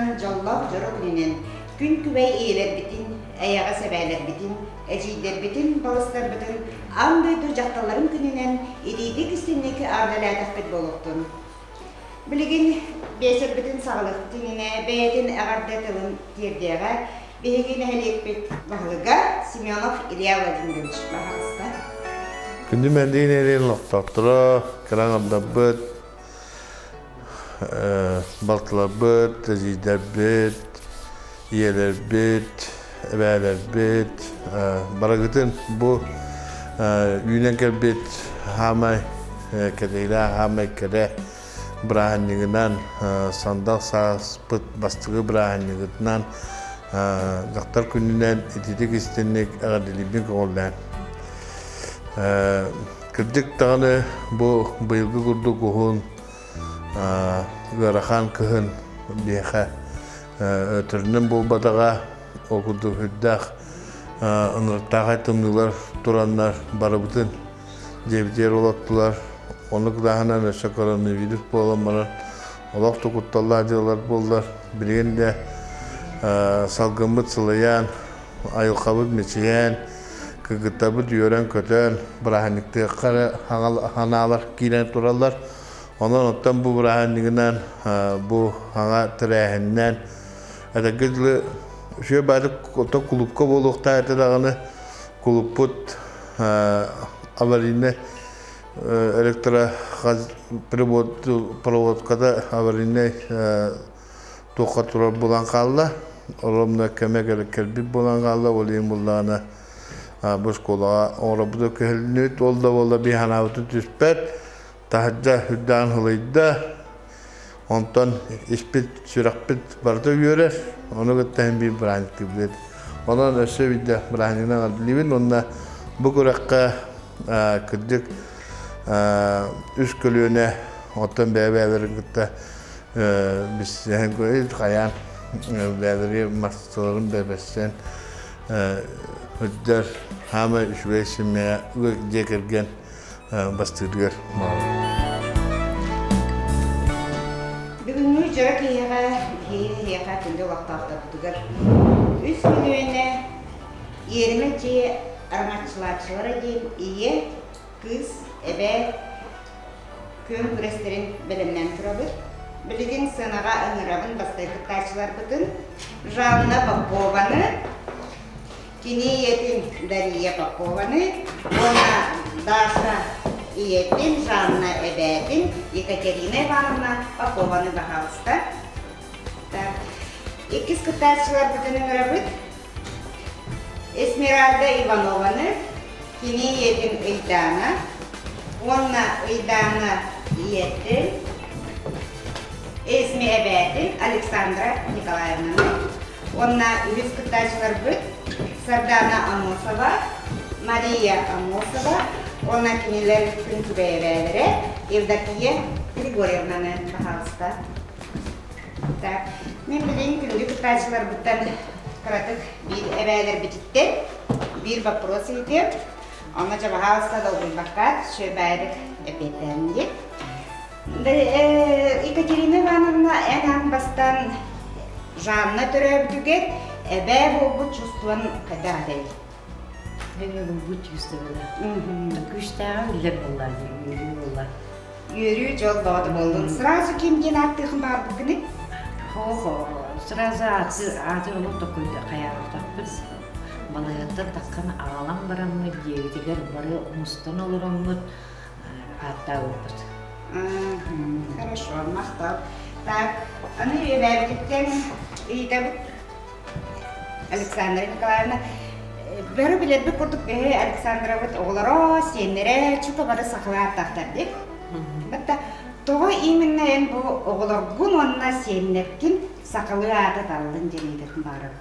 бастаан дьоллоох дьоро күнүнэн күн күбэй ийэлэрбитин, эйэҕэс эбээлэрбитин, эдьиийдэрбитин, балыстарбытын аан дойду дьахталларын күнүнэн итиитик-истиҥник эҕэрдэлээтэхпит буолуохтун. Билигин биэчэрбитин саҕалыахпыт иннинэ бэйэтин эҕэрдэ тылын тиэрдиэҕэ биһиги нэһилиэкпит баһылыга Семенов Илья Владимирович баһаҕаста. Күндү Мэндиин нэһилиэгин олохтоохторо, кыра аҥардарбыт, балтыларбыт, эдьиийдэрбит, ийэлэрбит, эбээлэрбит барыгытын бу үүнэн кэлбит хаамай кэтэһиилээх хаамай кэрэ бырааһынньыгынан сандал сааспыт бастакы бырааһынньыгытынан дьахтар күнүнэн ититик истинник эҕэрдэлиибин көҕүлээн кырдьык даҕаны бу быйылгы курдук уһун ыарахан кыһын биһиэхэ өтөрүнэн буолбатаҕа, ол курдук үрдээх ынырыктаахай тымныылар тураннар барыбытын дьиэбитигэр олоттулар. Оннук даһанан өссө коронавирус буолан баран олох да кутталлаах дьыалалар буоллар. Билигин да салгыммыт сылайан, айылҕабыт мичийэн, кыргыттарбыт үөрэн-көтөн, бырааһынньыктыахха эрэ санаалар киирэн тураллар. Онон оттон бу бырааһынньыгынан, бу саҥа тэрээһининэн этэргэ дылы үчүгэй баайдык оттон кулуупка буолуохтаах этэ даҕаны кулууппут аварийнай электро проводката аварийнай туохха турар буолан хаалла. Оромно кэмэ кэлбит буолан хаалла, ол иһин буллаҕына бу оскуолаҕа оҥоробут күһэллибит, ол да буолла биһи санаабытын түспэт. Таһырдьа үрдээн һылыйда, онтон испит, сүрэхпит барыта үөрэр, ону кытта иһин биир бырааһынньыктыыбыт. Онон өссө биирдэ бырааһынньыгынан эҕэрдэлиибин уонна бу күрэххэ кырдьык үс көлүөнэ оттон бэйэ-бэйэлэрин кытта билсиһэн хайаан бэйэлэри мастыларын бэбэссэн үрдэр хаамай үчүгэй семья дьиэ кэргэн бастыырыгар баҕарабын. Бүгүҥҥү дьоро киһиэхэ, биһиэхэ күндү олохтоохторбутугар үс көлүөнэ иэримэ дьиэ араҥаччылааччылара диэн ийэ, кыыс, эбээ күөн күрэстэрин бэлэмнээн турабыт. Билигин сыанаҕа ыҥырабын бастакы кыттааччыларбытын Жанна Попованы, Кини ийэтин Дария Попованы уонна Даша ийэтин Жанна эбээтин Екатерина Ивановна Попованы баһаалыста. Так. Иккис кыттааччыларбытын ыҥырабыт. Эсмеральда Иванованы, кини ийэтин Ыйдаана уонна Ыйдаана ийэтин Эсми эбээтин Александра Николаевнаны Уонна үһүс кыттааччыларбыт Сардаана Аммосова, Мария Аммосова уонна кинилэр күн күбэй эбээлэрэ Евдокия Григорьевнаны баһаалыста. Так, мин билигин күндү кыттааччыларбыттан кыратык биир эбээлэрбититтэн биир вопрос ыйытыам. Онно дьэ баһаалыста долгуйбакка сүөбээдик эппиэттээн диэн. Екатерина Ивановна эн аан бастаан Жанна төрөөбүтүгэр эбээ буолбут чувствон хайдах этэй? Эбээ буолбут чувствода. Күүстээҕэ биллэр буолла, үөрүү буолла. Үөрүү дьол бөҕөтө буоллун. Сразу ким диэн ааттыахын баҕарбыккыный? Хо-хо, сразу ааты, ааты олох токуйда хайаабатахпыт. Балыыһаттан таххан аҕалан бараммыт дьиэбитигэр бары мустан олороммут ааттаабыппыт. Хорошо, махтал. Так, аны үөбээбититтэн ыйытабыт Александра Николаевна. Бары билэрбит курдук биһи Александровыт оҕолоро, сиэннэрэ чука бары сахалыы ааттаахтар дии. Батта тоҕо именно эн бу оҕолоргун уонна сиэннэргин сахалыы аата таллын диэн ыйытыахпын баҕарабын.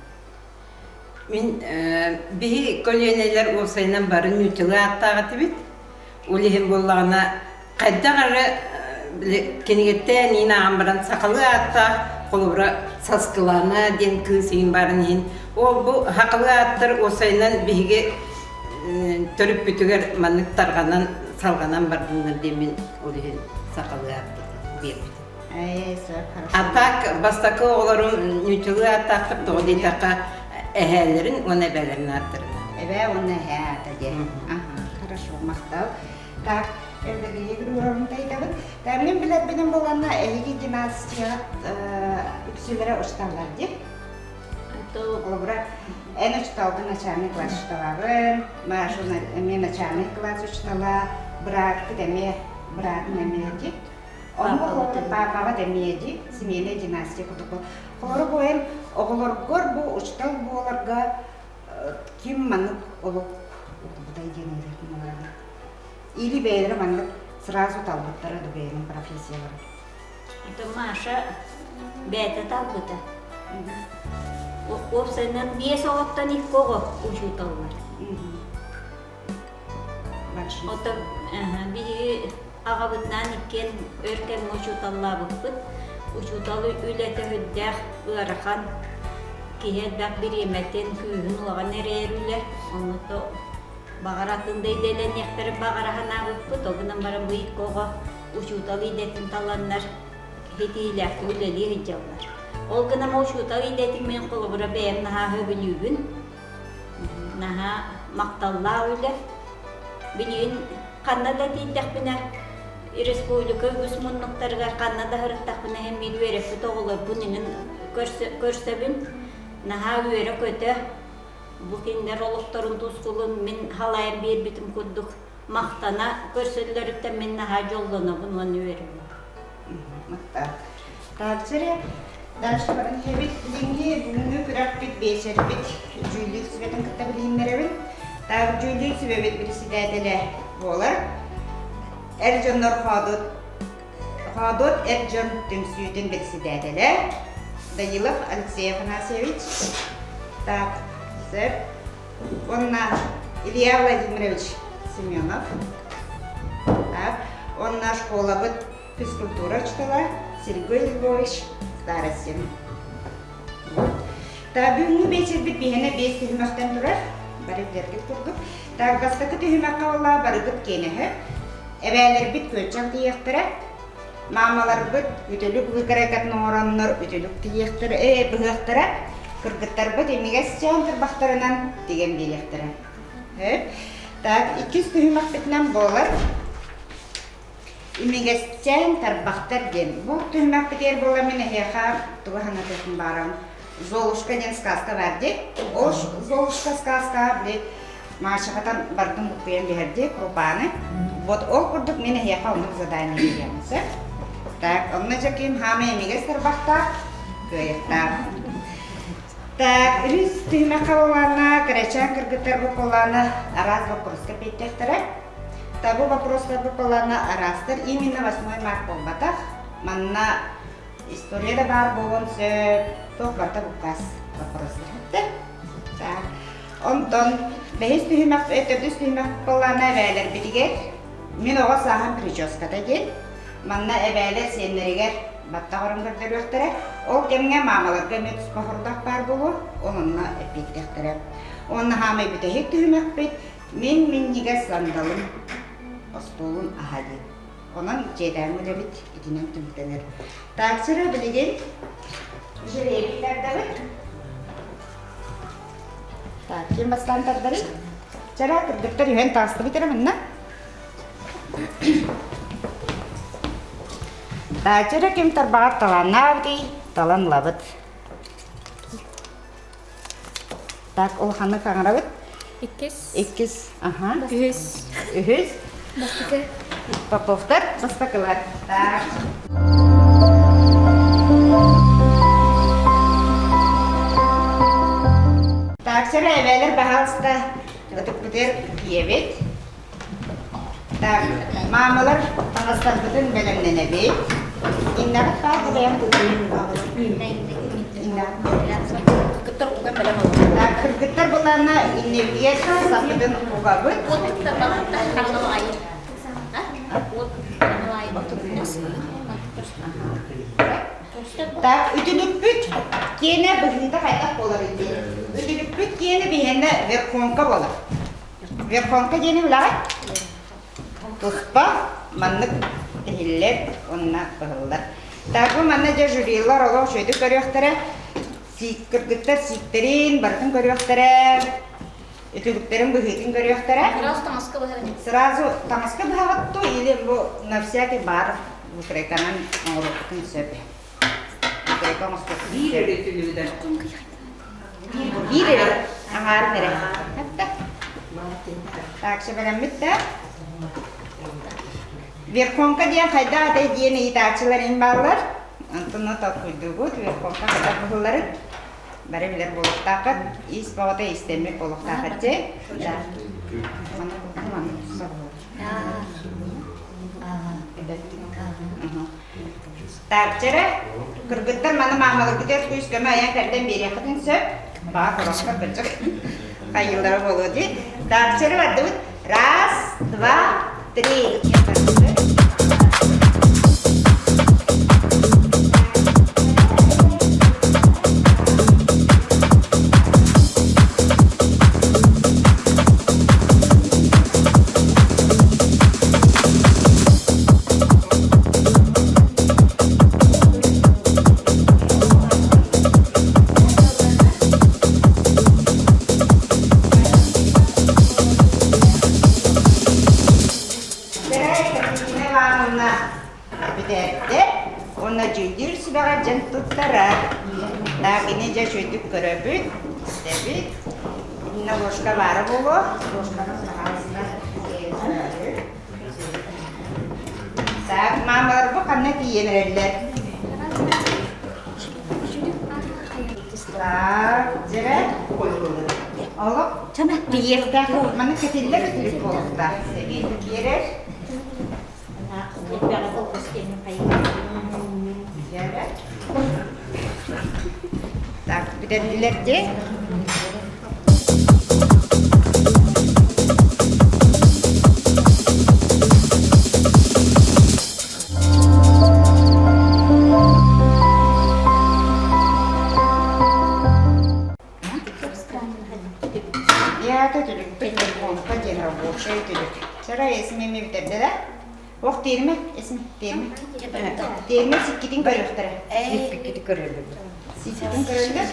Мин биһи көлүөнэлэр уопсайынан бары нууччалыы ааттаах этибит. Ол иһин буоллаҕына хайдах эрэ кинигэттээн иин ааҕан баран сахалыы ааттаах холобура Саскылана диэн кыыс иин баарын иһин ол бу сахалыы ааттар уопсайынан биһиги төрүппүтүгэр маннык тарҕанан салҕанан бардыннар диэн мин ол иһин сахалыы ааппытын биэрбитим. Ээ, сөп, хорошо. А так бастакы оҕолорум ньучулуу ааттаахтар тоҕо диэтэххэ эһээлэрин уонна эбээлэрин ааттарынан. Эбээ уонна эһээ аата диэн. Ага, хорошо, махтал. Так, Евдокия Григорьевна тайдабын. Мин билэрбинэн буоланна эһиги династияҕыт үксүлэрэ учууталлар дии. Холобура, эн учууталгын начальный класс учууталабын, Маша эмиэ начальный класс учуутала, бырааппыт эмиэ, быраатын эмиэ дии. Ону холобура папаҕыт эмиэ дии, семейная династия курдук. Холобура бу эн оҕолоргор бу учуутал буоларга ким маннык олук уурбутай диэн ыйытыахпын баҕарабын. Или бэйэлэрэ маннык сразу талбыттара да бэйэлэрин профессияларын. Это Маша бэйэтэ талбыта. Уопсайынан биэс оҕоттон икки оҕо учууталлар. Оттон биһиги аҕабытынаан иккиэн өр кэмҥэ учууталлаабыппыт. Учуутал үлэтэ сүрдээх ыарахан, киһи элбэх бириэмэтин, күүһүн-уоҕун эрэйэр үлэ. Онно баҕар атын да идэлэниэхтэрин баҕара санаабыппыт. Ол гынан баран бу икки оҕо учуутал идэтин таланнар ситиһиилээхтик үлэлии сылдьаллар. Ол гынан учуутал идэтин мин холобура бэйэм наһаа сөбүлүүбүн. Наһаа махталлаах үлэ. Билигин ханна да тиийдэхпинэ, республика үгүс муннуктарыгар ханна да сырыттахпына иһин мин үөрэппит оҕолорбун иҥин көрсөбүн. Наһаа үөрэ-көтө бу кинилэр олохторун тускулун мин халайан биэрбитим курдук махтана көрсөллөрүттэн мин наһаа дьоллонобун уонна үөрэбин. Таабысэрэ дальше баран иһэбит. Билиҥҥи бүгүҥҥү күрэхпит биэчэрбит дьүүллүүр сүбэтин кытта билиһиннэрэбин. Так дьүүллүүр сүбэбит председателэ буолар. Эр дьоннор хоодут хоодут эр дьон түмсүүтүн председателэ Данилов Алексей Афанасьевич. Так, сөп. Уонна Илья Владимирович Семенов. Так, уонна школабыт физкультура учителя Сергей Львович Старостин. Так, бүгүҥҥү биэчэрбит биһиэнэ биэс түһүмэхтэн турар. Бары билэргит курдук. Так, бастакы түһүмэххэ буолла барыгыт киэнэһэ. Эбээлэрбит күөччэх тиийиэхтэрэ. Маамаларбыт үтүлүк выкройкатын оҥороннор үтүлүк тигиэхтэрэ, ээ, быһыахтара. Кыргыттарбыт имигэс чээн тарбахтарынан тигэн биэриэхтэрэ. Так, иккис түһүмэхпитинэн буолар имигэсчээн тарбахтар диэн. Бу түһүмэхпитигэр буола мин эһиэхэ тугу санатыахпын баарам. Золушка диэн сказка баар дии. Ол Золушка сказкаҕа били Машахатан бардым буккуйан биһэрди крупаны. Вот ол курдук мин эһиэхэ оннук задание биэриэм сөп. Так, онно дьэкиим хаамай эмигэс тарбахтаах, кыайыктаах. Так, үһүс түһүмэххэ буолаана, кэрэчээн кыргыттар буолаана араас боппуруска эппиэттиэхтэрэ. Табу вопростар буолаана араастар именно 8 март буолбатах. Манна история да баар буолуон сөп, туох барыта буккаас вопростар хэттэ. Так, Онтон бэһис түһүмэх, төрдүс түһүмэх буоллаҕына эбээлэрбитигэр мин оҕо сааһым прическата диэн манна эбээлэр сиэннэригэр баттах орон көрдөрүөхтэрэ. Ол кэмҥэ маамаларга эмиэ туспа хордох баар буолуо, ол онно эппиэттэхтэрэ. Уонна хаамай бүтэһик түһүмэхпит мин минньигэс сандалым остуолун аһа диэн. Онон дьиэтээҥҥи үлэбит итинэн түмүктэнэр. Таксира билигин жребий тардабыт. Так, ким бастаан тардарый? Чара, кыргыттар үһэн таастыбыт эрэ манна. Чара ким тарбаҕар талааннаабытый, талан ылабыт. Так, улаханнык хаҥырабыт. Иккис. Иккис, аха. Үһүс. Үһүс. Бастакы. Поповтар бастакылар. Так. Так, сэрэ эбээлэр баһаалыста ытыкпытыгар киэбит. Так, маамалар таҥастарбытын бэлэмнэнэбит. Иннэҕит баар бэйэм Кыргыттар уган бэлэм олорор. Так, кыргыттар былаана иннибитигэр саппытын угабыт. Так, үтүлүкпүт киэнэ быһыыта хайдах буоларый диэн. Үтүлүкпүт киэнэ биһиэнэ верхонка буолар. Верхонка диэни билэҕит? Туспа маннык тиһиллэр уонна быһыллар. Так, бу манна дьэ жюрилар олох үчүгэйдик көрүөхтэрэ. Кыргыттар сииктэрин барытын көрүөхтэрэ. Үтүлүктэрин быһыытын көрүөхтэрэ. Сразу таҥаска быһарын. Сразу таҥаска быһаҕыт дуо или бу на всякий баар выкройканан оҥоруохпутун сөп. Выкройка оҥостуохпутун Биир сөп. эрэ үтүлүгүдэн. Биир эрэ аҥаарын эрэ. Так, сөбөлөммүт да. Верхонка диэн хайдах этэй диэн ыйытааччылар иҥ бааллар. Онтон толкуйдуубут верхонка хайдах быһылларын. Бары билэр буолуохтааххыт. Ис баҕата истэммит буолуохтааххыт дьэ. Да. Так, чэрэ, кыргыттар маны маамаларгытыгар күүс көмө айан кэрдэн биэриэххитин сөп. Баа хороххо кырдьык хайыылара буолуо дии. Так, чэрэ бардыбыт. Раз, два, три. Кристина Ивановна бүтэрдэ уонна дьүүллүүр сүбэҕэ дьэн туттарар. Так, ини дьэ үчүгэйдик көрөбүт, истэбит. Инна ложка баара буолуо. Ложканы пожалуйста. Так, маамалар бу ханна тиийэн эрэллэр? Так, дьэрэ. Олох тиийиэхтээх. Маны кэтиллэр үтүлүк буолуохтаах. Сэбиэти биэрэр. Дьэрэ. Так, бүтэрдилэр дии. Я түлүкпүт помпа диэн рабочай түлүк. Сара эсми эми бүтэрдэ да? Ох тиэрмэ, эсми, тиэрмэ. Тиэрмэ сиккитин көрүөхтэрэ. Сиккити көрөллөр. Сиккитин көрөллөр.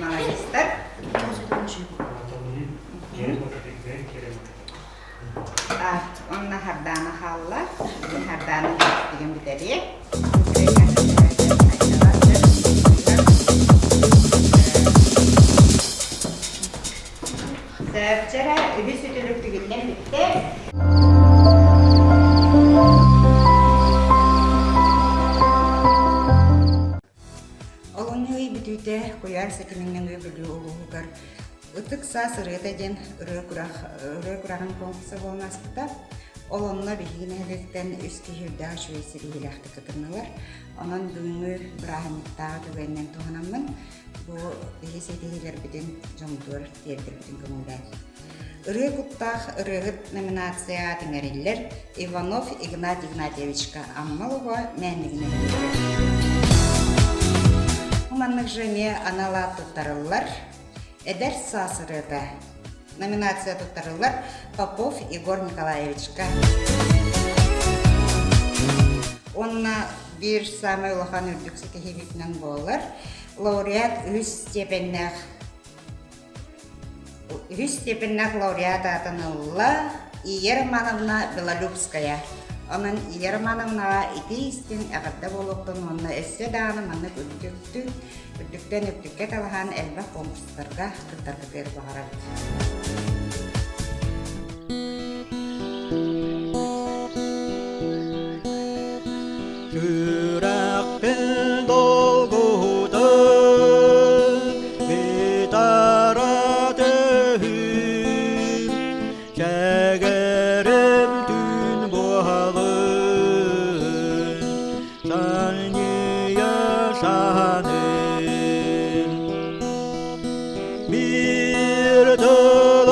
Молодецтар. Онно Хардаана хаалла. Хардаана деген бүтэриэ. Сэрчэрэ үһүс үтүлүк түгүллэн бүттэ. Олунньу ый бүтүүтэ куйаар ситиминэн Бүлүү улууһугар Ытык саас ырыата диэн ырыа күрэх ырыа күрэҕин конкурса буолан ааспыта. Ол онно биһиги нэһилиэктэн үс киһи үрдээх үчүгэй ситиһиилээхтик кытыннылар. Онон бүгүҥҥү бырааһынньыктааҕы түгэнинэн туһанаммын бу биһи ситиһиилэрбитин дьоммутугар тиэрдэрбитин көҥүллээн. Ырыа куттаах ырыаһыт номинация түҥэриллэр Иванов Игнат Игнатьевичка Амма олоҕо мээннигинэн Маннык же эмиэ анал аат туттарыллар Эдэр саас ырыата номинация туттарыллар Попов Егор Николаевичка. Уонна биир саамай улахан үрдүк ситиһиибитинэн буолар лауреат үһүс степеннээх Үһүс степеннээх лауреат аатын ылла Ия Романовна Белолюбская. Онон Ия Романовнаҕа итии-истиҥ эҕэрдэ буолуохтун уонна өссө даҕаны маннык үрдүктүк, үрдүктэн үрдүккэ талаһан элбэх конкурстарга кыттаргытыгар баҕарабыт. Сүрэхпин долгутар гитара төһүн Чэгэрим түн буһалын Санньыйа саһанын Бір тыл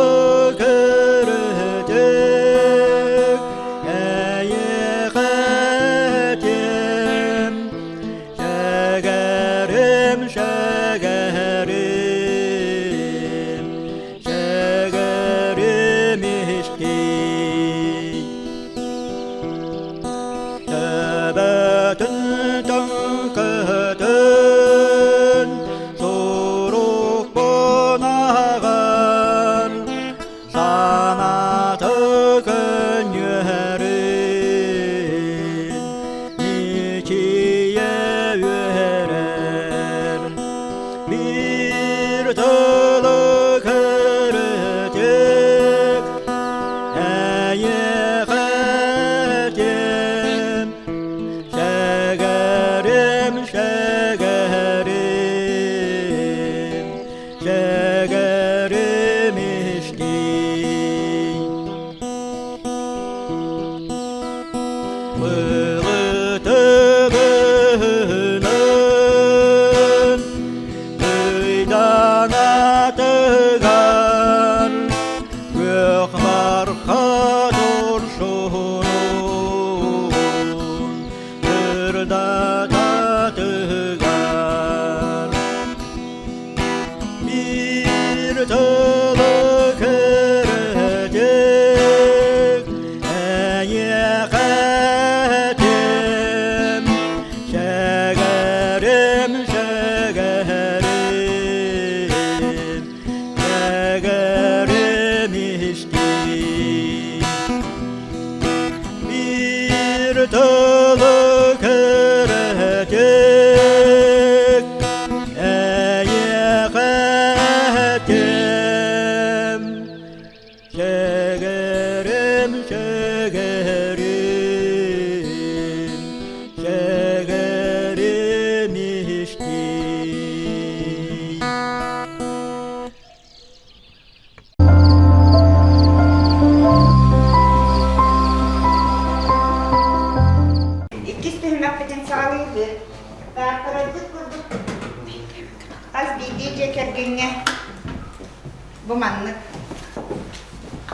Сэгэрим, сэгэрим истий. Иккис түһүмэхпитин саҕалыыбыт. Тааттарарбыт курдук хас биирдии дьиэ кэргэҥҥэ бу маннык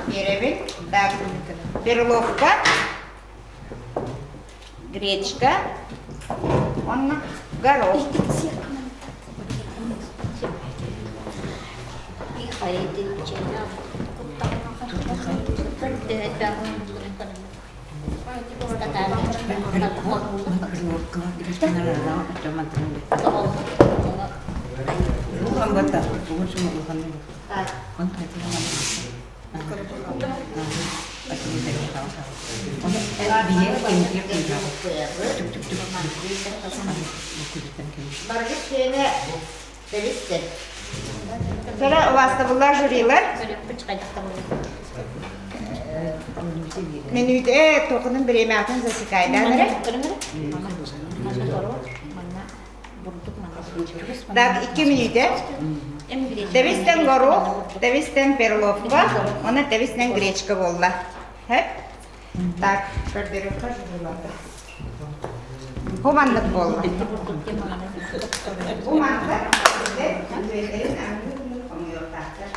биэрэбин. Так, перловка, гречка уонна горох. Баргыт сиэнэ тэбистэр. Сара убаастабыллаах жюрилар. Менүтэ тоқынын бириэмэҕитин засекайдаан эрэ. Так, 2 мүнүүтэ. Тэбистэн горох, тэбистэн перловка, уонна тэбистэн гречка буолла. Хэп. Так, көрдөрүөххэ жюриларга. Бу маннык буолла. Бу маннык үөрдэрин аныгы хомуйуохтаахтар.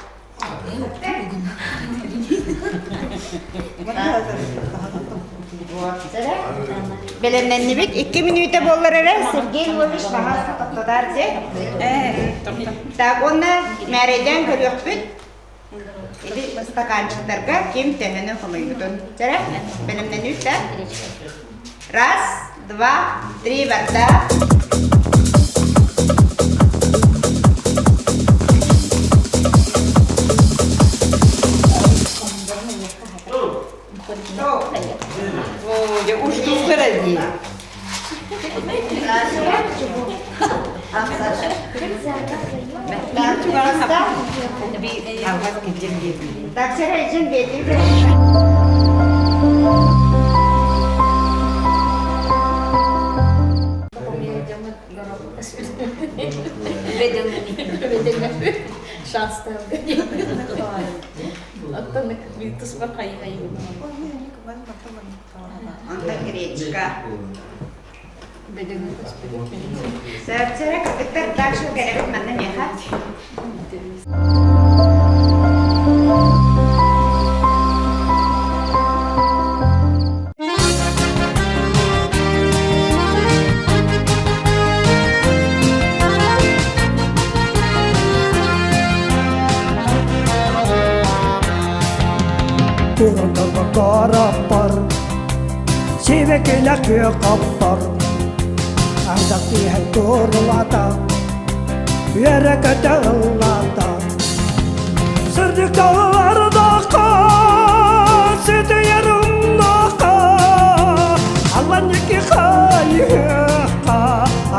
Бэлэмнэннибит. 2 мүнүүтэ буоллар эрэ Сергей Львович баһаас тоқтотар дьэ. Так, уонна мээрэйдээн көрүөхпүт. Ити стаканчиктарга ким төһөнү хомуйбутун. Чэрэ, бэлэмнэнүүт да? Раз, два, три, барда. Уштуктара дии. Так, сэрэ, бетин. Онтон гречка. Сэрэ, кыргыттар дальше кэлэбит манна миэхэ. Куордорго кораппар, сибэкилэ күөх хоппор, ардах түһэн туорулата, үөрэ-көтө ыллаата. Сырдык даллардахха, сытыйар умнахха, аллан ики хайыахха,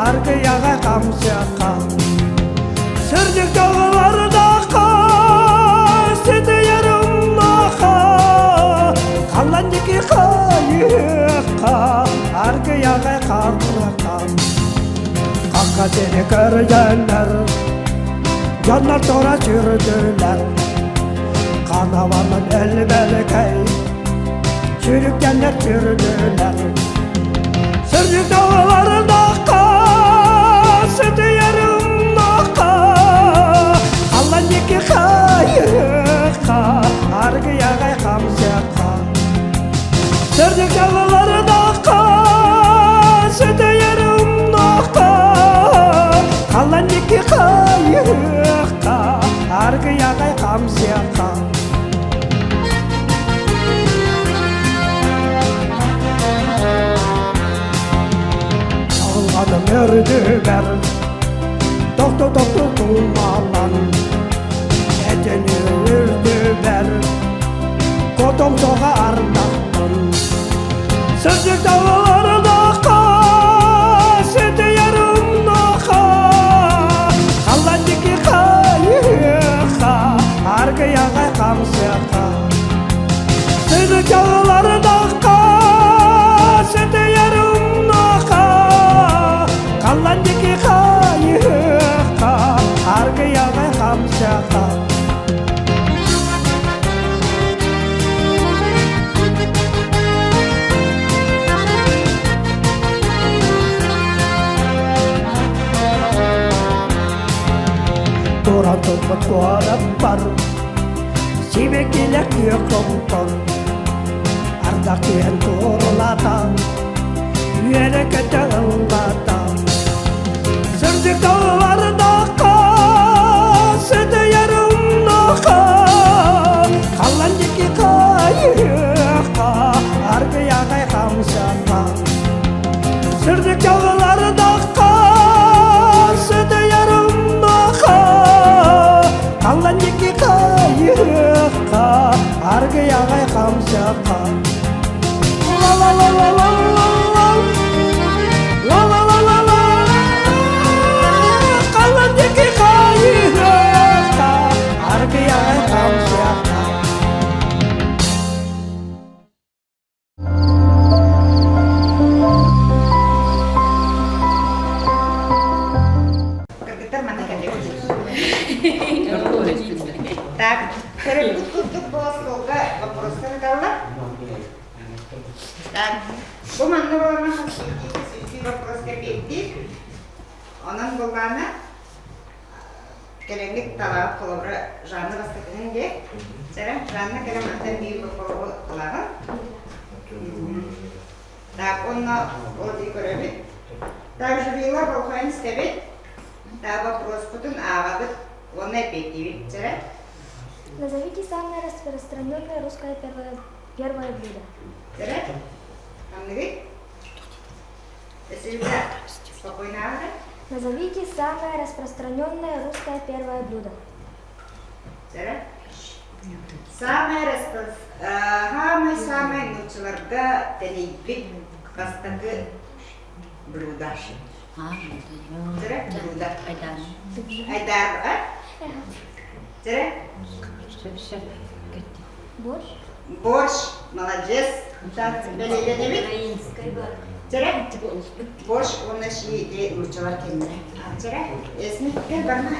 аргыйаҕа хамсыахха. Сырдык даллардахха, сытыйар умнахха, халлан ики хайыахха, аргыйаҕа хамсыахха. Хахха сири көрдөллөр, дьоннор тура сүрдүлэр, Канаванын элбэркэй, сүрүккэннэр сүрдүлэр. Сырдык далаларындахха, сытыйарымнахха, Аллан ики хайыхха, аргыйаҕай хамсыахха. Сырдык далаларындахха, сытыйарымнахха, Халлан ики хайыхха, аргыйаҕай хамсыахха. Чаҕылҕаным үрдүгэр, тохто-тохто туллалан, этини үрдүбэр, котомтоҕо ардахтан. Сырдык далалардаахха, сытыйар умнаха, халлан дики хайыха, аргыйаҕа хамсыаха. Сырдык далалардаахха, турбут куораппар Сибэккилэр күөх хомтон Ардах түһэн куорулаата Үөрэ-көтө ыллаата Сырдык даллардахха Сытыйар умнахха Халлан диэки хайыахха Аргыйаҕай хамсатта Сырдык дьаллардахха Сытыйар умнахха Халлан диэки хайыахха Аргыйаҕай хамсатта Ла-ла-ла-ла-ла-ла-ла Ла-ла-ла-ла-ла Халлан диэки хайыахха Аргыйаҕай хамсатта Кыргыттар манна кэллибит. Так, төрөппүт курдук бу остуолга вопростар ыталлар. Так, бу манна буолана хас биирдии вопроска биэрдии. Онон буллаана кэлэҥҥит талаҕыт холобура Жанна бастакыһын диэ. Сэрэ, Жанна кэлэн мантан биир боппуруоһу ылаҕын. Так, онно ол дии көрөбүт. Так, жюрилар болҕойон истэбит. Так, вопроспутун ааҕабыт уонна эппиэттиибит. Сэрэ. Назовите самое распространенное русское первое, первое блюдо. Сэрэ. Ханныгый? Спокойно Назовите самое распространенное русское первое блюдо. Самое самое-самое нууччаларга тэнийбит бастакы блюдо. Блюдо. Айдар, а? Борщ. Борщ, молодец. Бэлиэтэнэбит. Чэрэ, борщ уонна шиити нууччалар кэннэ. Чэрэ, эсми кэл барма.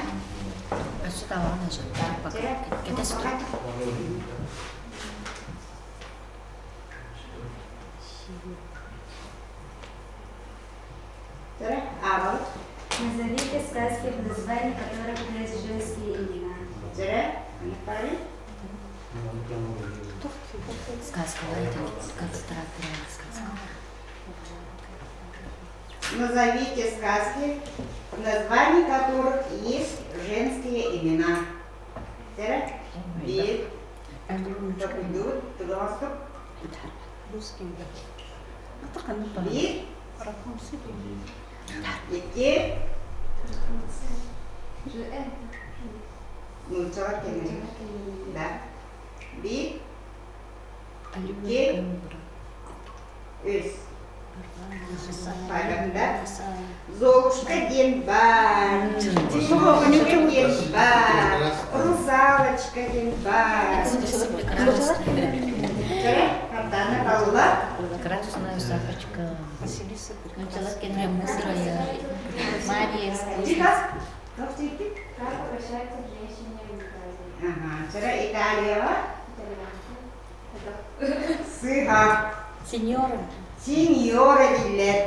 Өссө таҕаҕын Чэрэ, Чэрэ, аабабыт. Назовите сказки, в названии которых есть женские имена. Чэрэ, аныкпары. Сказкалар концентрация сказка. Назовите сказки, в названии которых есть женские имена. Чэрэ, биир, токуйдуут, тулаҕастык. Биир, икки, нууччалар кэннэ. Да. Биир, икки, үс. Паганда. Золушка диэн баар, Золушка диэн баар, Русалочка диэн баар. Хартана Павлова. Красная шапочка. Нууччалар кэннэ мудрая. Мария. Как обращаются к женщине в Италии? Ага, вчера Италияҕа Сыһа. Сеньора. Сеньора дииллэр.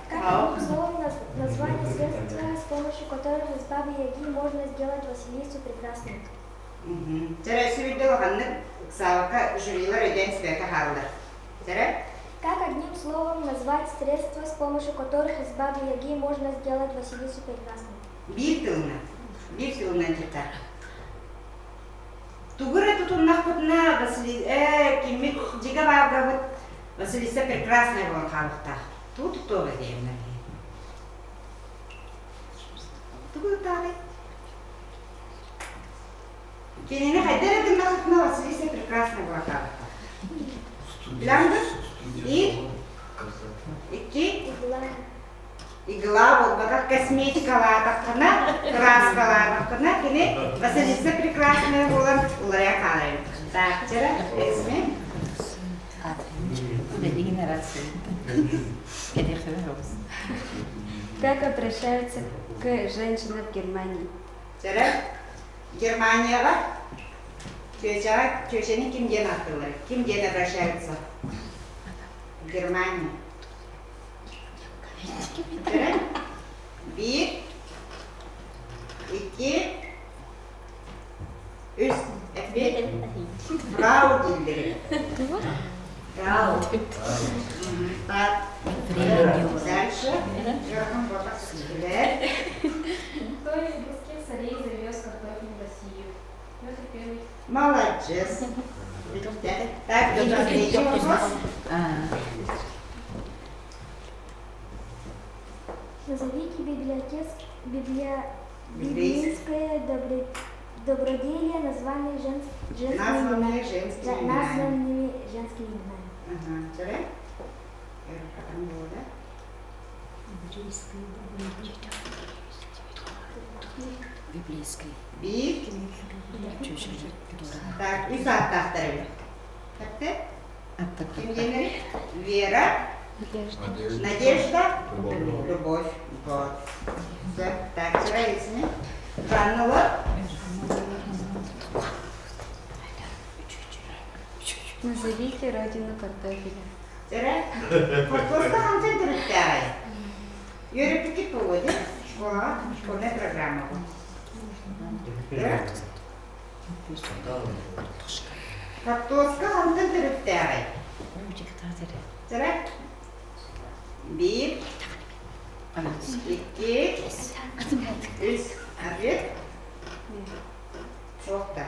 Как словом название средства, с помощью которых из бабы Яги можно сделать Василису прекрасной? Чэрэ сүрүйдэ улаханнык ыксаабакка жюрилар өйдөөн испэккэ хааллар. Чэрэ? Как одним словом назвать средства, с помощью которых из бабы Яги можно сделать Василису прекрасной? Биир тылынан. Биир тылынан тиктар. Тугу эрэ тутуннахпытына Васили киммит дьигэ бааргабыт Василиса прекрасная буолан хаалыахтаах. Тугу туттуоҕа диэмнэр Тугу туттааҕый? Кинини хайда эрэ гыннахытына Василиса прекрасная буолан хаалыахтаах. Билэҥ Биир, икки, игла буолбатах косметикалаатаххына, кырааскалаатаххына кини Василиса прекрасная буолан уларыйа хаалар. Так, чара, эсме. Как обращаются к женщинам в Германии? Чара, Германияҕа? Чүөчэҕэ чүөчэни ким диэн ааттыыллар? Ким диэн обращаются? Германия. Биир, икки, үс. Эппиэт. Фрау дииллэр. Фрау. Так. Дальше. Кто из русских царей завез картофель в Россию? Петр Первый. Молодец. Так, последний вопрос. Назовите библиотек, библия, библейское добро, добродетелие, названные жен, женскими Названные женскими именами. Названными женскими именами. Ага, вчера? Потом было, да? Библейское. Биир. Так, үс ааттаахтар эбит. Ким диэннэри? Вера, Надежда, Любовь. Вот. Все. Так, вчера есіне. Жаннала. Назовите родину картофеля. Вчера. Хортуоска хантан төрүттээҕэй? Үөрэппиккит буолуо дии? Школаҕа школьная программа бу. Хортуоска хантан төрүттээҕэй? Вчера. Биир, икки, үс. Ответ? Суох да.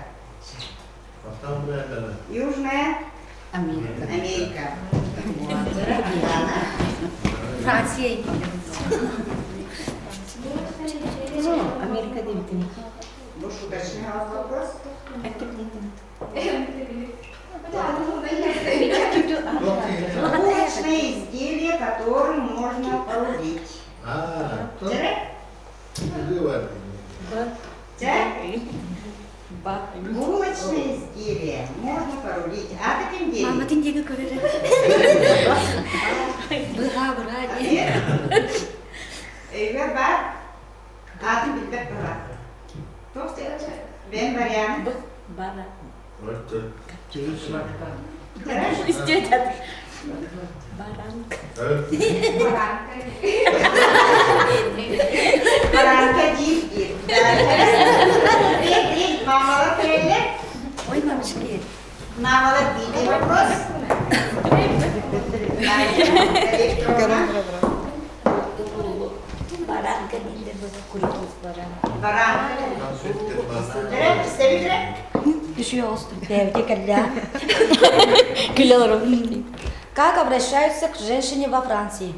Южная Америка. Америка. Франция. Америка диэбитин. Бу шуточный вопрос. Булочное изделие, которым можно порулить. А, Булочное изделие можно порулить. А таким деле? Мама диэки көрөр. Быһа быра диэн. Өйгөр бар. Атын билбэт быһа. Бен вариант. Бара. Баранка. Баранка диир диир. Мамалар кэллэ. Ой, мамочки. Мамалар биир вопрос. Баранка дииллэр курдук баранка. Баранка. Истэбит Как обращаются к женщине во Франции?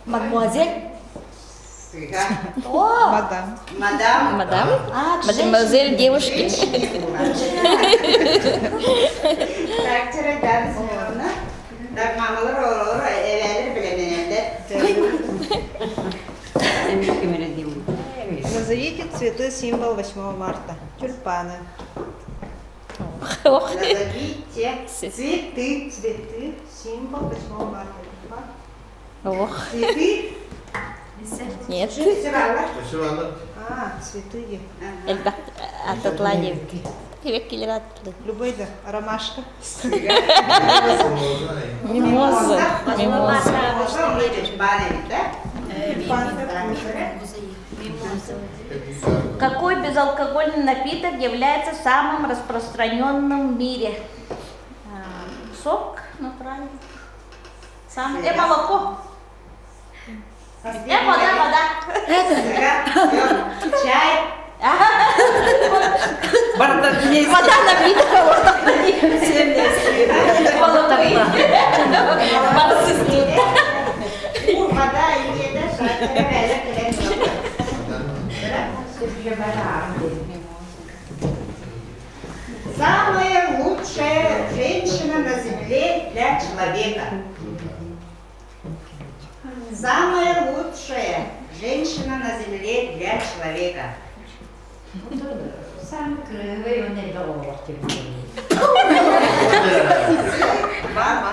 Мадмуазель? О! Мадам. Мадам. Мадам. А, к Мадемуазель девушки. Так, вчера Дана Семеновна. Так, мамалар, оҕолор, эбээлэр билэмэнэллэр. Назовите цветы символ 8 марта. Тюльпаны. Назовите цветы. Цветы символ 8 марта. Тюльпан. Ох. Цветы? Нет. А, цветы. Элбэх ататлани. Кебек атлы. Любой да, ромашка. Мимоза. Мимоза. Какой безалкогольный напиток является самым распространенным в мире? Сок натуральный. Сам. Молоко. Вода, вода. Чай. Вода напиток, вода. Вода Самая лучшая женщина на земле для человека. Самая лучшая женщина на земле для человека. Самый крылый он это Мама.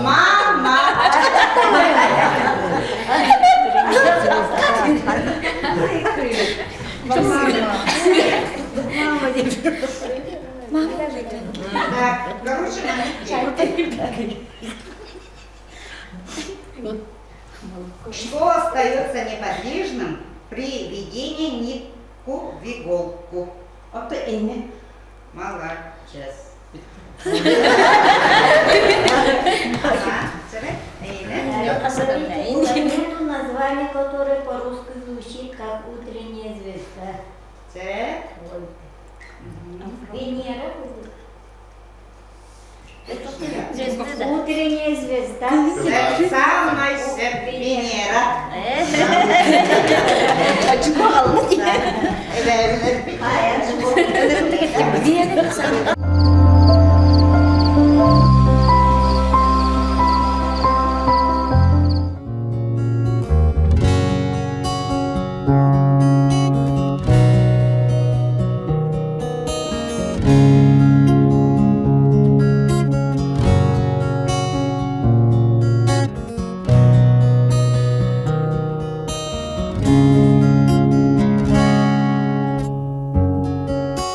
Мама. Что остается неподвижным при введении нитку в иголку? Ото инне. Молодец. Планету, название которой по-русски звучит как «Утренняя звезда». Венера. Утренняя звезда. Самая Венера.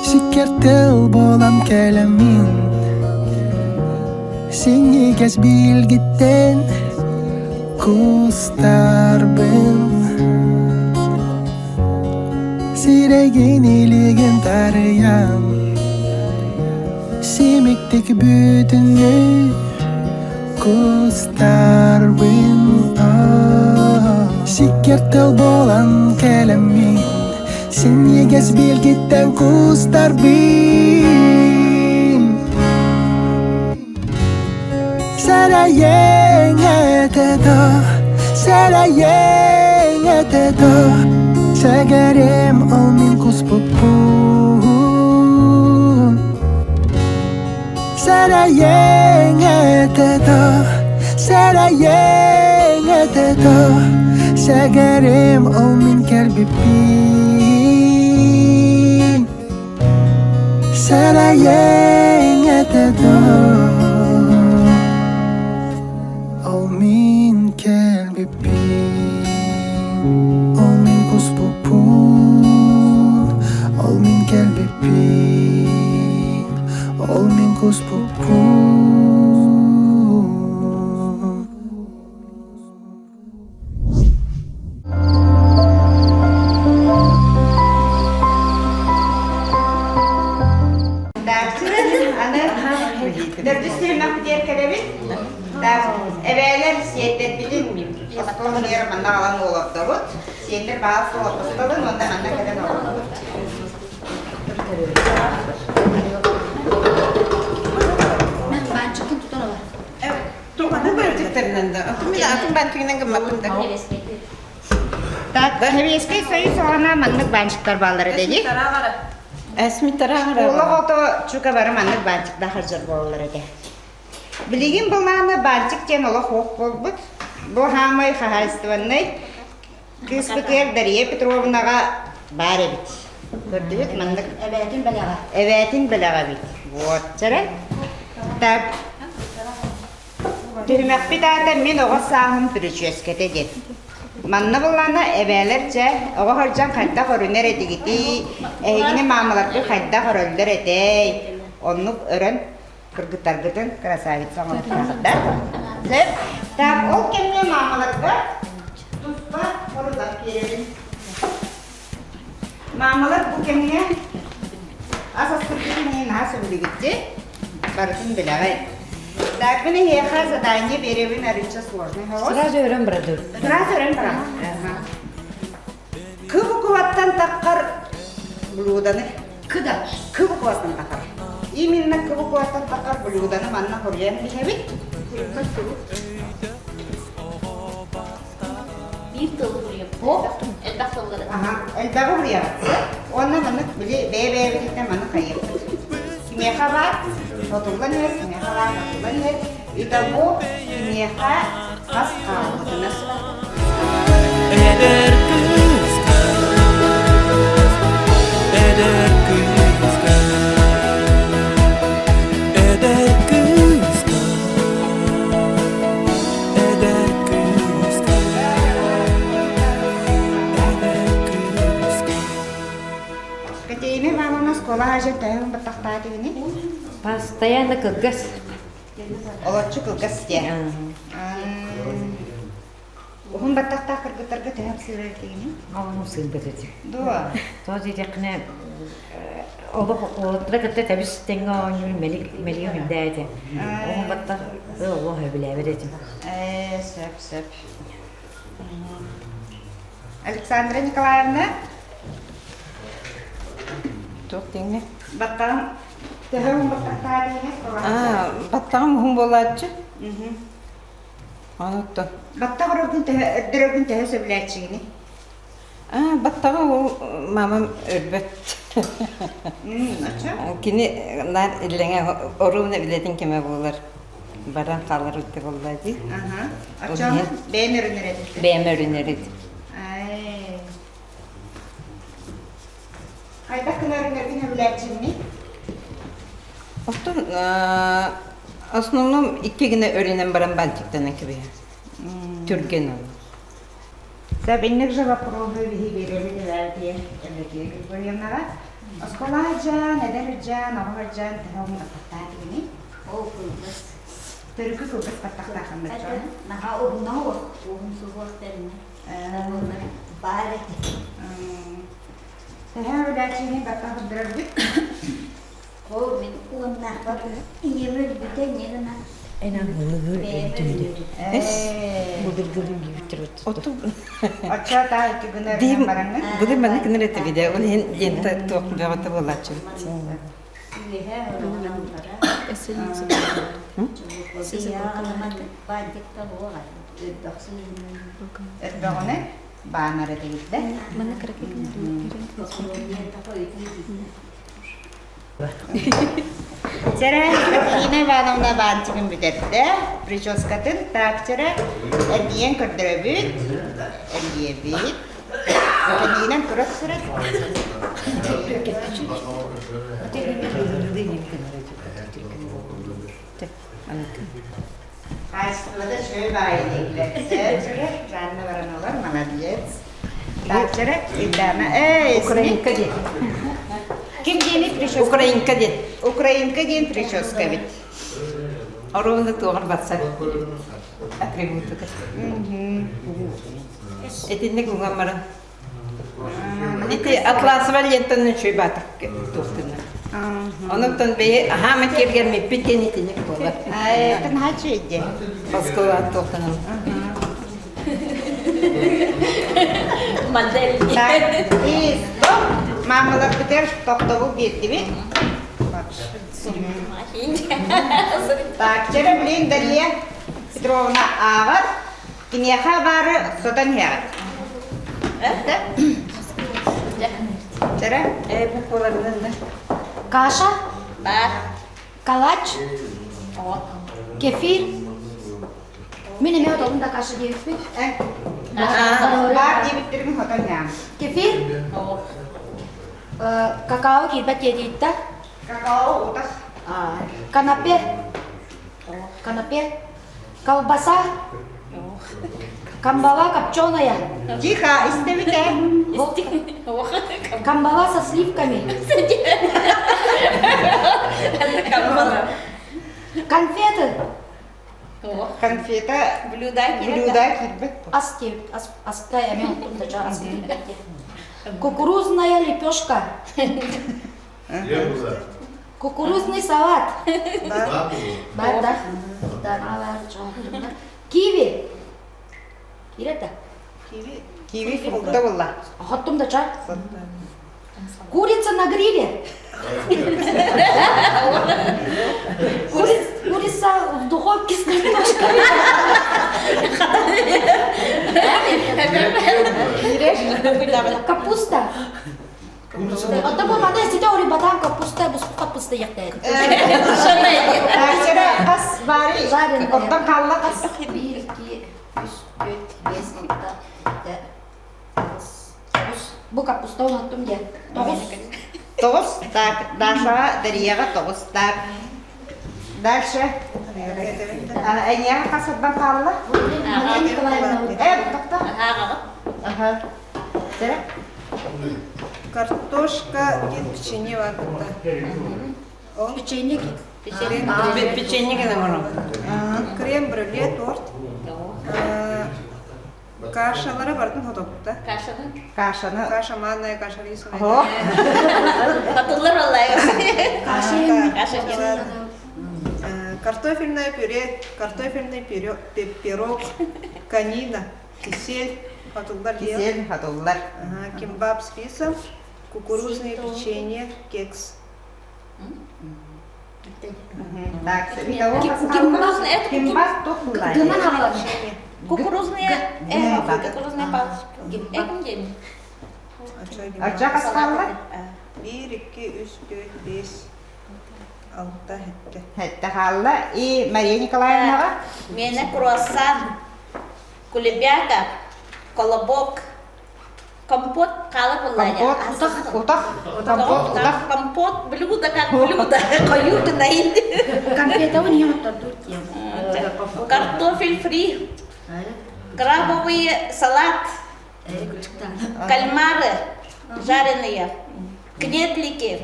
Сиккертел буолан кэлэммин Синньигэс биилгиттэн кустарбын Сирэйгин илигин тарыйан Симиктик бүтүннүү кустарбын Сиккертел буолан кэлэммин Синньигэс биилгиттэн кустарбын Сэрэйиэҥ этэ доо, сэрэйиэҥ этэ доо, Сэгэрим ол мин куспуппун. Сэрэйиэҥ этэ доо, сэрэйиэҥ этэ доо, Сэгэрим ол мин кэлбиппин. Сэрэйиэҥ этэ доо, ол мин кэлбиппин, ол мин куспуппун, ол мин кэлбиппин, ол мин куспуппун. Аны төрдүс түһүмэхпитигэр кэлэбит. Эбээлэр сиэттэрбитин остуол иһигэр манна аҕалан олордобут. Сиэннэр баал суох олордостолун уонна манна кэлэн олордобут. Баанчыкын тутан ылар. Бу бөрүтүктэринэн да. Атын мин атын бантигинэн гыммаппын да. Так, Сэбиэскэй Союз саҕана маннык баанчыктар бааллар этэ дии. Эсмитара Олох ото чука бары маннык баанчыктаах сылдьар буолаллар этэ. Билигин былааны баанчык диэн олох суох буолбут. Бу хаамай хаһаайыстыбаннай кыыспытыгар Дария Петровнаҕа баар эбит. Көрдүгүт маннык Эбээтин бэлэҕэ. Эбээтин бэлэҕэ эбит. Вот, чэрэ. Так, Түһүмэхпит аата Мин оҕо сааһым бүрүчүөскэтэ диэн. Манна буллаана эбээлэр чэ, оҕо сылдьан хайдах өрүнэр этигитий, эһигини маамаларгыт хайдах өрөллөр этэй, оннук өрөн кыргыттаргытын красавица оҥоруохтаахтар. Сөп. Так, ол кэмҥэ маамаларга туспа сорудах биэрэбин. Маамалар бу кэмҥэ ас астырбытын иһин наһаа сөбүлүүгүт Барытын билэҕит. Так, мин эһиэхэ задание биэрэбин арыычча сложный соҕус. Сразу өрөн барадыр. Сразу өрөн барам. Кы букваттан таххар блюданы. Кыда. Кы букваттан таххар. Именно кы букваттан таххар блюданы манна хоруйан биһэбит. Биир тылы суруйуохпут. Элбэх тыллары. Аха, элбэҕи суруйаҕыт. Уонна маннык били бэйэ-бэйэбититтэн маннык хайыахпыт. Кимиэхэ баар сотуллан иһэр, кимиэхэ баар сотуллан иһэр. Итого кимиэхэ хас хаалбытына. Эдэр кыыска, эдэр кыыска, эдэр кыыска. Эдэр кыыска, эдэр кыыска. Катерина Ивановна оскуола аһажын төһөн баттахтаат ини? Постоянно кылгас. Олоччу кылгас диэн. баттахтаах кыргыттарга төһө ымсыырар этигиний? Оҕом ымсыырбат этим. Дуо? Тоҕо диэтэххинэ, олох уолаттара кытта тэбис тэҥҥэ оонньуур мэлик мэлигэ үрдээ этэ. Оҕом баттах олох сөбүлээбэт этим. Ээ, сөп, сөп. Александра Николаевна? Туох диэҥҥэ? Баттаҕым төһө уһун баттахтаах диэҥҥэ? Аа, баттаҕым уһун буолааччы. Онуттан. Баттах өрөргүн төһө өрдөрөргүн төһө сөбүлээччигиний? Аа, баттаҕы ол мамам өрбөт. Кини наар иллэҥэ оруобуна үлэтин кэмэ буолар. Баран хаалар үтэ буолла дии. Оччоҕо бэйэм өрүнэр этим. Бэйэм өрүнэр этим. Хайдах гына өрүнэргин сөбүлээччигиний? Оттон основном икки гына өрүнэн баран бантиктанан кэбиһэр. Түргэн ол. Сабинник же вопроһу биһи биэрэбит эбээбитиэ Евдокия Григорьевнаҕа. Оскуола дьаан, эдэр дьаан, оҕо дьаан төһө уһун кини? Ол кылгас. Төрүкү кылгас баттахтаахын бачча. Наһаа уһуна уһун суһуох тэринэ. Баар этэ. Төһө үлээччини баттах үрдэрэрбит? Ол мин уоннаахпар ийэм өлбүтэ эмиэ гынан Былыр маннык гынар этибит ол иһин лента туох бөҕөтө буолааччыбыт. Өрбөҕүнэ баанар этигитте. Чэрэ, Екатерина Ивановна баанчыгын бүтэрдэ, прическатын так чэрэ, эргийэн көрдөрөбүт, эргийэбит. Кэннигинэн турар сүрэх. Хаачыстыбата үчүгэй баайы диэкилэр. Жанна Воронова, молодец. Так, чэрэ, Ильдана, эй, Украинка диэн. Ким диэни прическа? Украинка диэн. Украинка диэн прическа эбит. Оруобуна туоҕар барсар атрибутука. Итинник уҥан баран Ити Атласова лентаны үчүгэй баатыр туохтунна. Онуттан бэйэ аһаама киэргэммиппит диэн итинник буолар. Это наһаа үчүгэй Москваҕа туохтанан. Модель. И стоп! Мамаларбытыгар тохтобул биэрдибит. Так, чэрэ блин Дарья Петровна ааҕар. Киниэхэ баары сотон иһэҕит. Чэрэ? Э, бу буоларынан да. Каша? Бар. Калач? Кефир? Мин эмиэ отолун да каша диэбиппит. Баар диэбиттэрин хотон иһэҕин. Кефир? Какао киирбэт диэтииттэ. Какао утах. Канапе? Канапе? Колбаса? Камбала копченая. Тихо, истэбит ээ. Камбала со сливками. Конфеты. Конфета Блюда блюда киирбит. Ас аска эме ас Кукурузная лепешка. Кукурузный салат. Бар, да. Да, Киви. Кирета. Киви. Киви фрукта буолла. Хоттум да чай. Курица на гриле. Курица в духовке с картошкой. Капуста. Оттон бу маны сите орибатан капуста, буску капуста яктайт. Сера хас баары оттон хаалла хас. Биир, икки, үс, түөрт, биэс, алта, сэттэ, тоҕус. Бу капуста оноттум диэн. Тоҕус. Тоҕус. Так, Дашаҕа, Дарияҕа тоҕус. Так. Дальше. Эйиэхэ хас отбан хаалла? Э, тохто. Ага. Сера? Картошка диэн печенье бар кытта. Ол Печенье Печенье гына оҥоробут. Крем-брюле торт. Кашалары бардын хотоппута. Кашаны? Кашаны. Каша манная, каша рисовая. Хатыллар олай. Каша. Картофельное пюре, картофельный пирог, конина, кисель, хатыллар. Кисель, хатыллар. Кимбаб с рисом, кукурузное печенье, кекс. Так, кукурузные, кимбаб Кукурузные, кукурузные палочки. Эким день. Ача хасқалла? 1, 2, 3, 4, 5, 6, 7. Хетте хаалла. И Мария Николаевнаға? Мене круассан, кулебяка, колобок, компот хаала Компот, утах, компот, утах. Компот, блюдо как блюдо, кою гынайын. Конфета у нее Картофель фри, крабовый салат, кальмары жареные, кнедлики,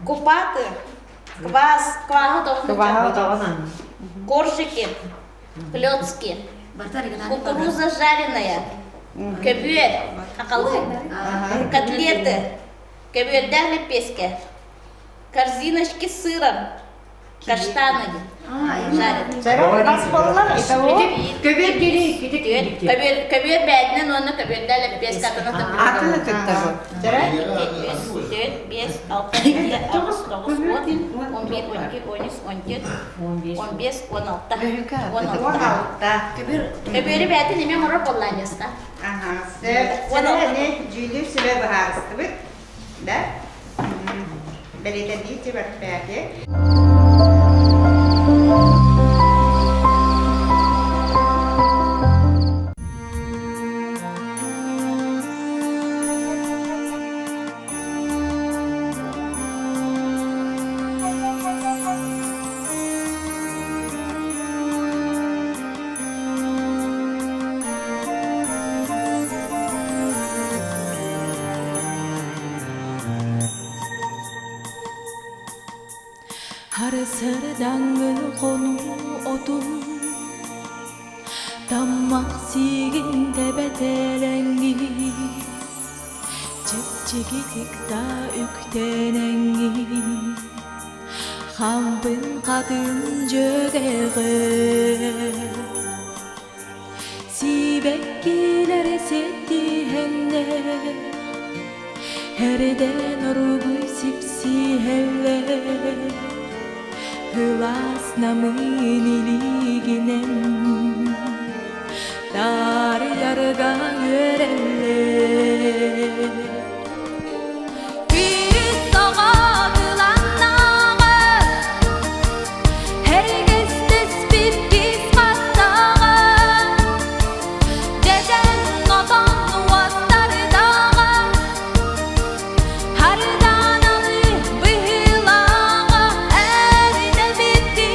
купаты, квас, кваха коржики, клёцки, кукуруза жареная, көбүөр, акалы, котлеты, көбүөрдээх лепеске, корзиночки с сыром, каштаны жареные. Бас боллар, итого. Көбүөр кири, Көбүөр көбүөр бээтинэн уонна көбүөрдээх лепеске атына Атын ыттар. Үс, төрт, бес, алты, жети, тоғыз, тоғыз, он, 11, 12, 13, 14, 15, 16. 16. Көбүөрү бээтин эме оҥорор буоллаанньаста. Ага, сэ не жүйдүр сүбэ быһаарыстыбыт. Да? Бэлиэтэрдии барпээти. Харысырдаңы қону отун Тамақ сигин тебетеленги Чепчигитик та үктененги Хампын қатын жөгеге Сибеккилер сеттихенне Herden orugu sipsihelle Hılas namın iliginen Dar yarga yörelle Biz soğadılannağı Herkes tespit biz hattağı Deden otan uattardağı Hardan alı bıhılağı erde bitti.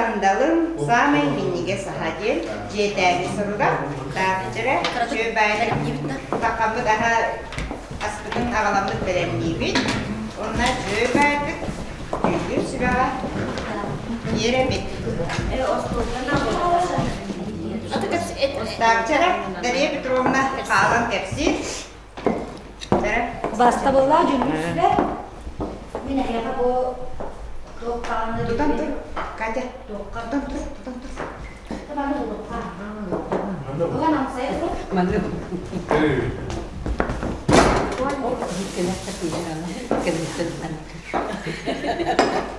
сандалым саамай минньигэс аһа диэн дьиэтээҕи сорудах таатычара үчүгэй баайдык сахабыт аһа аспытын аҕаламмыт бэлэмниибит. Уонна үчүгэй баайдык дьүүллүүр сүбэҕэ биэрэбит. Таатычара Дария Петровна хаалан кэпсиир. Бастабыллаах дьүүллүүр сүбэ мин эһиэхэ бу туох даҕаны Тутан тур, Катя, тутан тур, тутан тур. Ылан амсайа тур. Манны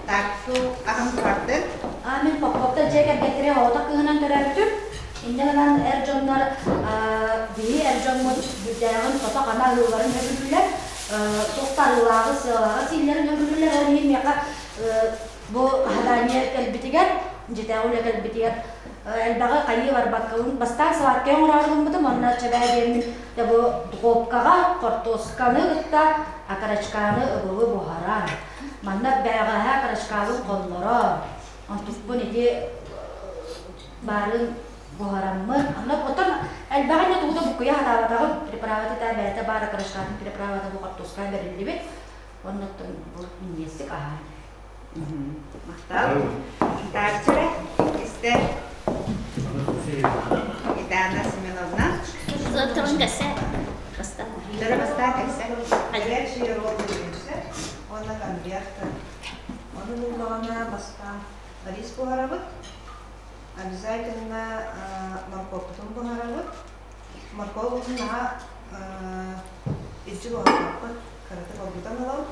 Так, ту аһым бардын. А мин Попповтар дьиэ кэргэттэрэ оҕото кыыһынан төрөөбүтүм. Инньэ гынан эр дьоннор биһи эр дьоммут бүдээҕин тото-хана аһыылларын сөбүлүүллэр, туох да арыылааҕы, сыалааҕы сииллэрин сөбүлүүллэр. Ол иһин миэхэ бу задание кэлбитигэр, дьиэтээҕи үлэ кэлбитигэр элбэҕи хайыы барбаккабын бастаан сладкай оҥороору гыммытым уонна чэбээ диэммин дьэ бу духовкаҕа хортуосканы кытта окорочканы ыбылы буһаран манна бээҕэһээ окорочкабын хоннорон онтукпун ити баарын буһараммын онно оттон элбэҕи эмэ тугу да буккуйа сатаабатаҕым приправата да бэйэтэ баар окорочкатын приправата бу хортуоска бэриллибит оннуттан бу минньиэстик аһаан Махтал. Тааччыра истэр Итана Семеновна. Турун кэсэ. Бастаан. Дөрө бастаан кэсэ. Горячий ролл көрүҥсэ уонна конверт. Ону буллаҕына бастаан рис буһарабыт. Обязательно морковкутун буһарабыт. Морковкутун наһаа илдьи буһарбаппыт. Кыратык оргутан ылабыт.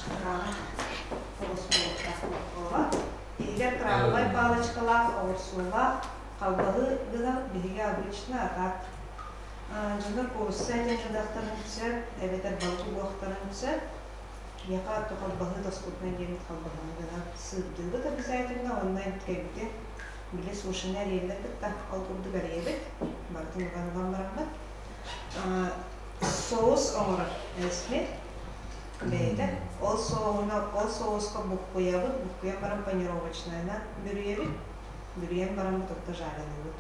Кыраҕа тоҕус буолуохтаах моркуоба. Иһигэр крабовай палочкалаах, оҕурсуулаах халбаһы гынан биһиги обычно, а так дьоннор куурусса этин ылыахтарын сөп, эбэтэр балык угуохтарын сөп. Миэхэ халбаһы доступнай диэбит халбаһыны гынан сыырдыыбыт обязательно уонна эмкэбитин били сушины эрийэллэр кытта ол курдук эрийэбит барытын уган ылан бараммыт соус оҥорор эсми бэйэтэ ол соуһуна ол соуска буккуйабыт буккуйан баран панировочнайынан бүрүйэбит бүрүйэн баран бутукта жарилыыбыт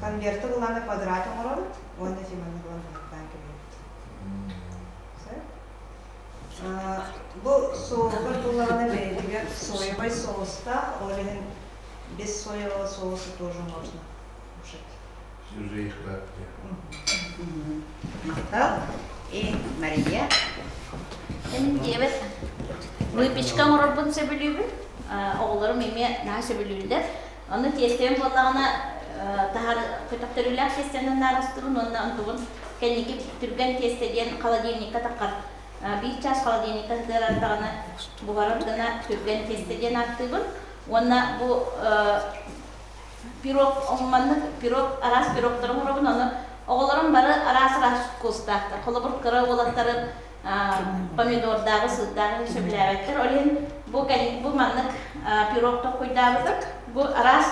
конверты булааны квадрат оҥоробут уонна тиманы булан быһаттаан кэбиһэбит Бу соуһугар буллаҕына бэйэтигэр соевай соустаах, ол иһин без соевого соуса тоже можно кушать. Махтал. И Мария. Мин диэбэт выпечка оҥорорбун сөбүлүүбүн. Оҕолорум эмиэ наһаа сөбүлүүллэр. Ону тиэстэбин буоллаҕына таһар көтөхтөрүүлээх тиэстэнэн наарастыбын уонна онтубун кэнники түргэн тиэстэ диэн холодильникка таххар биир чаас холодильникка сытыарар даҕаны буһарар гына түргэн тиэстэ диэн ааттыыбын уонна бу пирог маннык пирог араас пирогтары оҥоробун ону оҕолорум бары араас араас вкустаахтар холобур кыра уолаттарым помидордааҕы сыырдааҕы сөбүлээбэттэр ол иһин бу бу маннык пирог толкуйдаабытым бу араас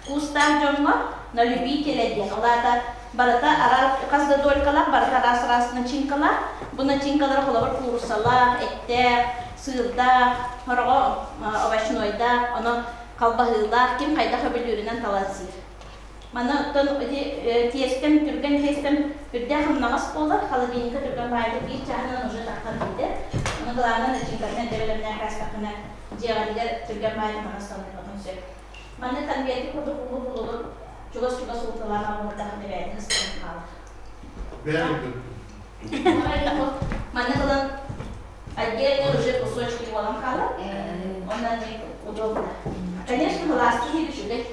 вкустаах дьоҥҥо на любителя диэн ол аата барыта араас хас да долькалаах барыта араас араас начинкалаах бу начинкалара холобур кууруссалаах эттээх сыырдаах сороҕо овощнойдаах ону халбаһыылаах ким хайдах өбүлүүрүнэн талан сиир Манна оттон ити тиэстэм, түргэн тиэстэм үрдээх ымнаҕас буолар, холодильникка түргэн баайдык биир чааһынан уже таххан киирдэ. Ону главное начинкатын эрдэ бэлэмнээн каастаххына дьиэҕитигэр түргэн баайдык таҥас таҥныаххытын сөп. Манна конверты курдук улуу-улуу чугас-чугас ууталаан оҥордоххуна бэйэтин ыстаан хаалар. Манна ылан отдельно уже кусочки буолан хаалар. Онон удобно. Конечно, былааски үчүгэй.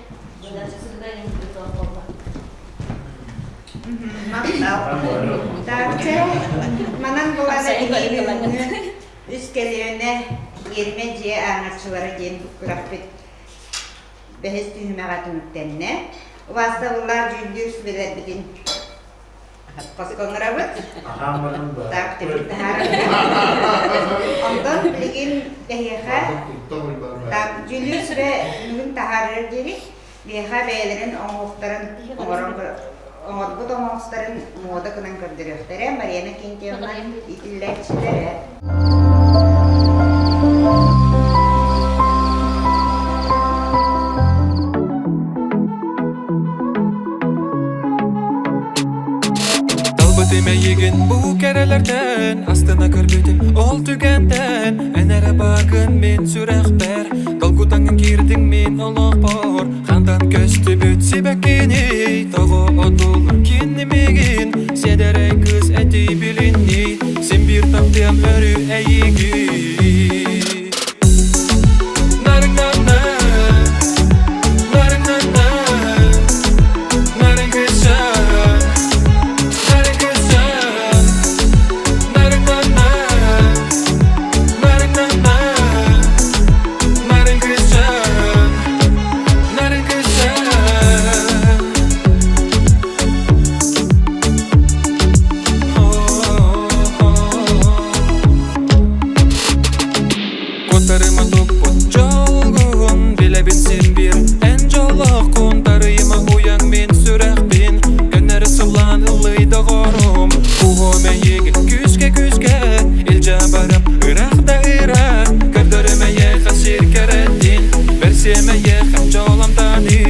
Махтал. Манан булана бүгүҥҥү үс көлүөнэ иэрмэ дьиэ ааҥаччылара диэн күрэхпит бэһис түһүмэҕэ түмүктэннэ. Убаастабыллаах дьүүллүүр сүбэлэрбитин хоско ыҥырабыт. Так, түмүк таһаарабыт. Онтон билигин эһиэхэ так, дьүүллүүр сүбэ түмүгүн таһаарар диэри биһиэхэ бэйэлэрин оҥоһуктарын оҥорон оҥорбут оҥоһуктарын муода гынан көрдөрүөхтэрэ Марина Кентьевна иитиллээччилэрэ. Булбутум эйигин бу кэрэлэртэн Астына көрбүтүм ол түгэнтэн Эн эрэ бааргын мин сүрэхпэр Долгутаҥҥын киирдиҥ мин олохпор Хантан көстүбүт сибэккиний Тоҕо одуулур кинимигин Сиэдэрэй кыыс этий билинний Син биир таптыам өрүү эйигин Куттарыма туппут дьолгун билэбин син биир Эн дьоллооххун тарыйыма уйан мин сүрэхпин Көннөрү сыллаан ыллый доҕорум Куһуом эйигин күүскэ-күүскэ Илдьэ барым ыраах да ыраах Көрдөрүм эйиэхэ сир кэрэтин Бэрсиэм эйиэхэ дьоломтаныы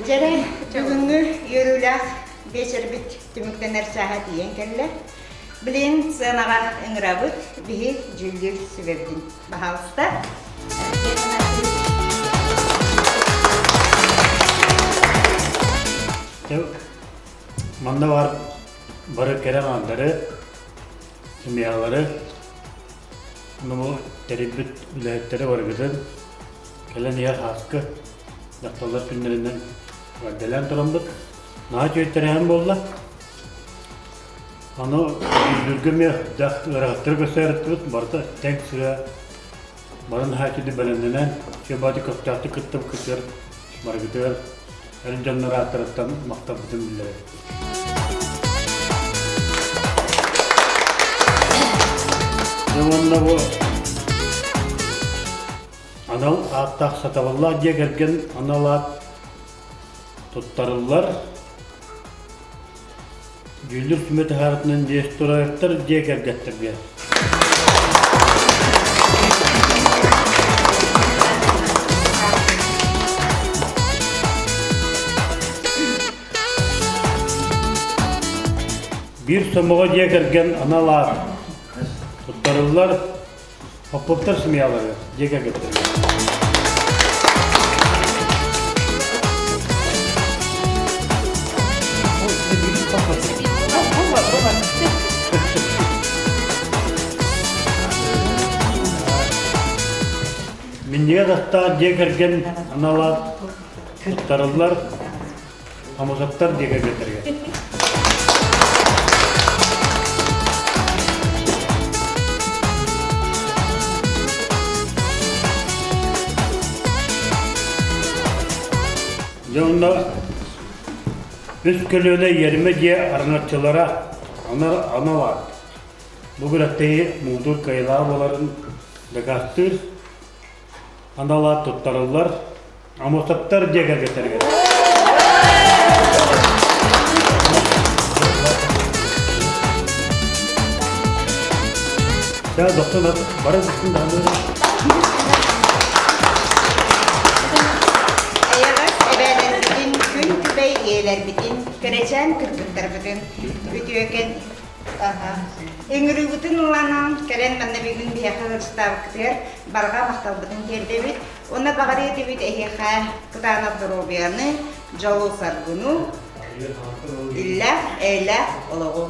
Дьэрэ, бүгүҥҥү үөрүүлээх биэчэрбит түмүктэнэр чааһа тиийэн кэллэ. Билин сыанаҕа ыҥырабыт, биһи дьүүллүүр сүбэбитин. Баһаалыста. Манна бар бары кэрэ аҥаардары, семьялары, ну тэрийбит үлэһиттэри барыгытын кэлэн иһэр ааскы дьахталлар күннэринэн эҕэрдэлээн тураммыт. Наһаа үчүгэй тэрээһин буолла. Аны дьүүллүүргэ эмиэ дьах ыарахаттары көрсөөрүттүбүт, барыта тэҥ сыа бары наһаа үчүгэй бэлэмнэнэн, үчүгэй баҕайы көхтөөхтүк кыттыбыккытыгар барыгытыгар эр дьоннор ааттарыттан махталбытын биллэрэбит. Дьэ уонна бу анал ааттаах сатабыллаах дьиэ кэргэн анал аат туттарыллар. Дьүүллүүр сүбэ таһаарытынан Нестораевтар дьиэ кэргэттэргэ Биир сомоҕо дьиэ кэргэн анал аат туттарыллар Поповтар семьялары дьиэ кэргэттэргэ. Минньигэс астаах дьиэ кэргэн анал аат туттарыллар Амусаттар дьиэ кэргэттэргэ. Дьэ онно үс көлүөнэ иэримэ дьиэ араҥаччылара анал аат. Бу күрэхтэһии муҥутуур кыайыылаах буоларын дакаастыыр. анал аат туттарыллар. Амосовтар дьиэ кэргэттэригэр. Ча, доктор, бары дохсун даҕаны. Эйэҕэс эбээлэрбитин, күн күбэй ийэлэрбитин, кэрэчээн кыргыттарбытын үтүөкэн ыҥырыыбытын ыланан кэлэн манна бүгүн биһиэхэ ыстаабыккытыгар барҕа махталбытын тиэрдэбит. Уонна баҕарыа этибит эһиэхэ кытаанах доруобуйаны, дьолу-саргыны, иллээх, эйэлээх олоҕу.